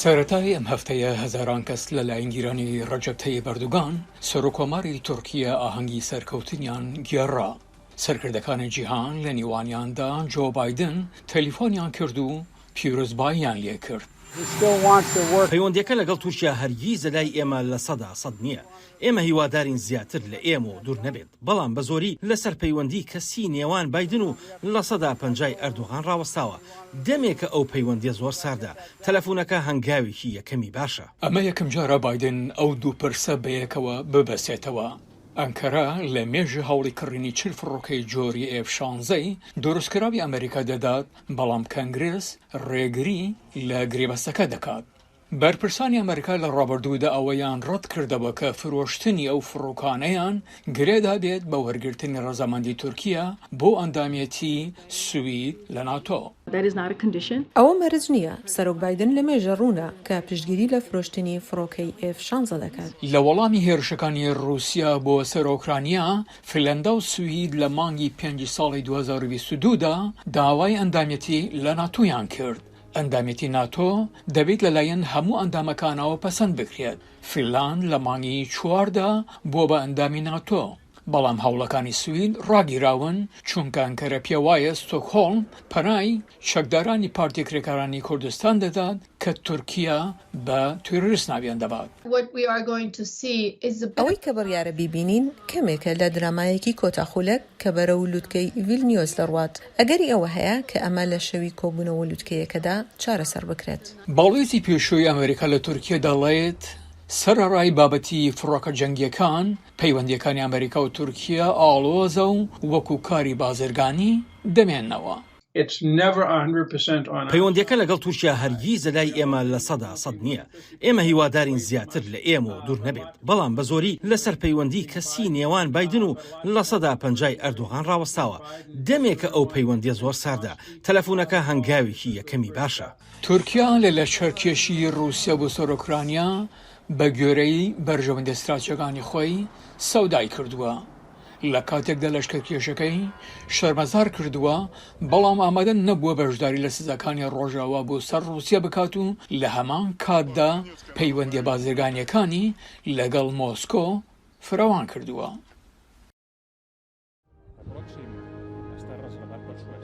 سەرەتای ئەم هەفتەیە هەزاران کەس لە لایەنگیرانی ڕەجەب تەیب ئەردوگان، سەرۆککۆماری تورکیە ئاهەنگی سەرکەوتنیان گێڕا. سەرکردەکانی جیهان لە نێوانیاندا جۆ بایدن تەلیفۆنیان کرد و پیرۆزباییان لێکرد. پەیوەندییەکە لەگەڵ تورکیا هەرگیز لەلای ئێمە 100% نییە. ئێمە هیوادارین زیاتر لە ئێمەوە دوور نەبێت، بەڵام بە زۆری لەسەر پەیوەندی کەسی نێوان بایدن و 50% ئەردۆغان ڕاوەستاوە. دەمێکە ئەو پەیوەندییە زۆر ساردە. تەلەفونەکە هەنگاوێکی یەکەمی باشە. ئەمە یەکەمجارە بایدن ئەو دوو پرسە بەیەکەوە ببەستێتەوە. ئەنکەرە لە مێژە هەوڵی کڕینی 40 فڕۆکەی جۆری ئێف شانزەی دروستکراوی ئەمریکا دەدات، بەڵام کەنگرس ڕێگری لە گرێبەستەکە دەکات. بەرپرسانی ئەمریکا لە ڕابردوودا ئەوەیان ڕەتکردەوە کە فرۆشتنی ئەو فڕۆکانەیان گرێدابێت بە وەرگرتنی ڕەزامەندی تورکیا بۆ ئەندامێتی سوید لە ناتۆ. ئەوە مەرج نییە، سەرۆک بایدن لە مێژە ڕوونە کە پشتگیری لە فرۆشتنی فڕۆکەی ئێف شانزە دەکات. لە وەڵامی هێرشەکانی ڕووسیا بۆ سەر ئۆکرانیا، فنلەندا و سوید لە مانگی پێنجی ساڵی 2022 دا داوای ئەندامێتی لە ناتۆیان کرد. ئەندامێتی ناتۆ دەبێت لەلایەن هەموو ئەندامەکانەوە پەسەند بکرێت. فنلاند لە مانگی چواردا بووە بە ئەندامی ناتۆ، بەڵام هەوڵەکانی سوید ڕاگیراون، چونکە ئەنکەرە پێوایە ستۆکهۆڵم پەنای چەکدارانی پارتی کرێکارانی کوردستان دەدات کە تورکیا بە تیرۆریست ناویان دەبات. ئەوەی کە بڕیارە بیبینین کەمێکە لە درامایەکی کۆتا خولەک کە بەرەو لوتکەی ڤیلنیۆس دەڕوات. ئەگەری ئەوە هەیە کە ئەمە لە شەوی کۆبوونەوە لوتکەیەکەدا چارەسەر بکرێت. باڵوێزی پێشووی ئەمریکا لە تورکیە دەڵێت، سەرەڕای بابەتی فڕۆکە جەنگییەکان، پەیوەندییەکانی ئەمریکا و تورکیە ئاڵۆزە و وەکوو کاری بازرگانی دەمێننەوە. پەیوەندییەکە لەگەڵ تورکیا هەرگیز لەلای ئێمە 100% نییە. ئێمە هیوادارین زیاتر لە ئێمەوە دوور نەبێت، بەڵام بە زۆری لەسەر پەیوەندی کەسی نێوان بایدن و 50% ئەردۆغان ڕاوەستاوە. دەمێکە ئەو پەیوەندییە زۆر ساردە. تەلەفونەکە هەنگاوێکی یەکەمی باشە. تورکیا لە لەشکرکێشی ڕووسیا بۆ سەر ئۆکرانیا بە گوێرەی بەرژەوەندیە ستراتیژەکانی خۆی سەودای کردووە. لە کاتێکدا لەشکرکێشەکەی شەرمەزار کردووە، بەڵام ئامادە نەبووە بەشداری لە سزاکانی ڕۆژاوا بۆ سەر ڕووسیا بکات و لە هەمان کاتدا پەیوەندیە بازرگانیەکانی لەگەڵ مۆسکۆ فراوان کردووە.